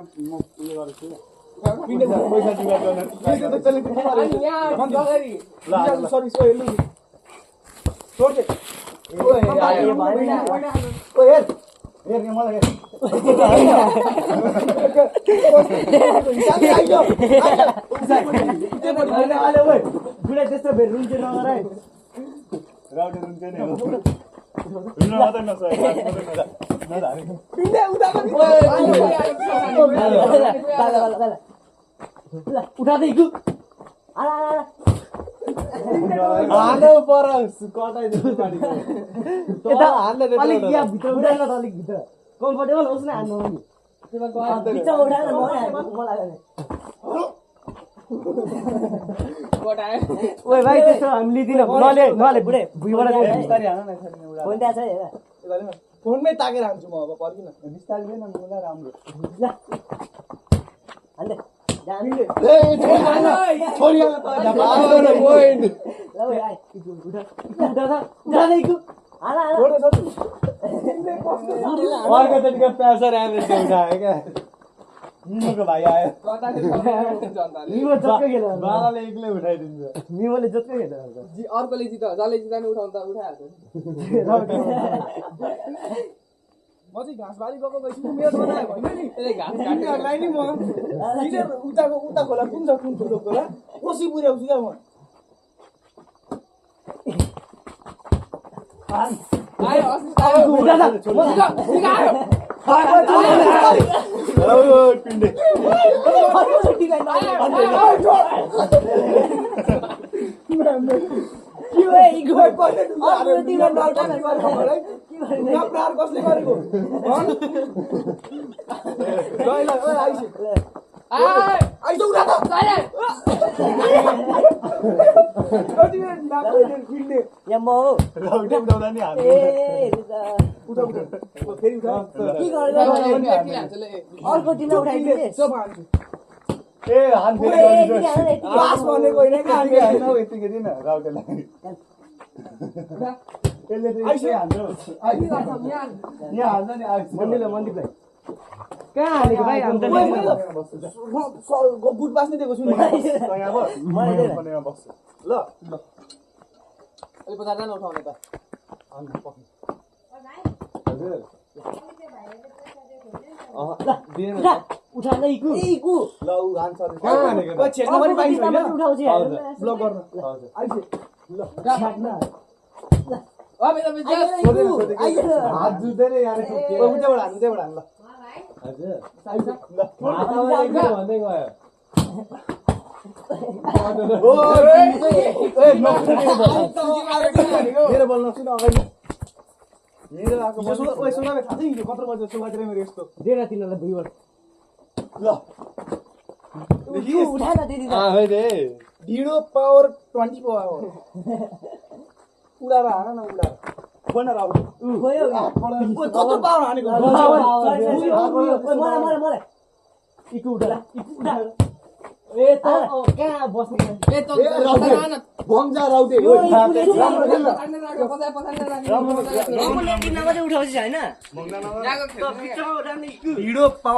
म उयो गर्छु पिन्डे पैसा जुगाड गर्न त्यो त चले ल सरी सरी लु छोड दे ओए आयो भएन ओए हेर हेर के मलाई हेर आइयो आले ओए बुढा त्यस्तो भेट रुन्चे नगराइ राउटे रुन्चे नि हो रुन मात्र नसक्छ पिन्डे उता पनि ल उठा दे इकु आला हाल्नु पर कटाइदिनु पानीको यता हाल्न दे अलिक यहाँ भित्र उठाएर त अलिक भित्र कम्फर्टेबल होस् न हाल्नु नि भित्र उठाएर मलाई ओए भाइ त्यस्तो हामी लिदिन नले बुढे भुइँबाट बिस्तारै हाल्न न छैन एउटा फोन त्यहाँ छ हेर फोनमै ताकेर हान्छु म अब पर्किन बिस्तारै लिएन मलाई राम्रो ल हाल्दे पिन्डे ए छोडी हाल्न त झपाएर पोइन्ट ल ओए आइ उठा दे इकु आला छोड छोड अर्को तरिका प्रेसर आएर उठायो क्या निमोको भाइ आयो निमो जत्कै खेल बालाले एक्लै उठाइदिन्छ निमोले जत्कै खेल जी अर्कोले जित जसले जिताने उठाउँदा उठाइहाल्छ म चाहिँ घाँसबारी गएको गएछु मेरो बनाएको होइन नि त्यसले घाँस काट्नेहरूलाई नि म उता खोला कुन छ कुन ठुलो खोला कोसी पुर्याउँछु क्या म आयो पिन्डे कसले गरेको आइसो उठा त यहाँ म हो उठाउँदा नि हाल्नु ए उठा उठा फेरि उठा के गरेर अर्को टिमलाई उठाइदिने ए हान फेरि पास भनेको होइन कि हामी हाल्नु यतिकै दिन राउटेलाई त्यसले चाहिँ आइसो हान्नु यहाँ हाल्छ नि मन्दिरलाई कहाँ हालेको भाइ बुट बास्ने दिएको छु नि यहाँ बस्छु ल अलि पछाडि जान उठाउने त उठा न इकु ल उ हान्छ छेक्न पनि पाइन्छ हैन उठाउँछ ब्लक गर्न आइसे ल छ्याक्न अब अब हात जुत्दै यार उतेबाट हान्नु त्यबाट हान्नु ल हजुर भन्दै गयो मेरो बल नसुन अगाडि मेरो आएको ओए सुनाबे थाहा छ नि कत्रो बजे सुगातिर मेरो यस्तो देरा तिनीलाई भुइँबाट ल उठा न दिदी ढिडो पावर 20 पावर उडाएर हान न उडाएर बनेर आउँछ गयो कत्रो पावर हानेको मलाई इकु उठा ए त कहाँ बस्ने ए त भङ्जा राउटे उठाउँछ हैन भिडियो ढिडो पावर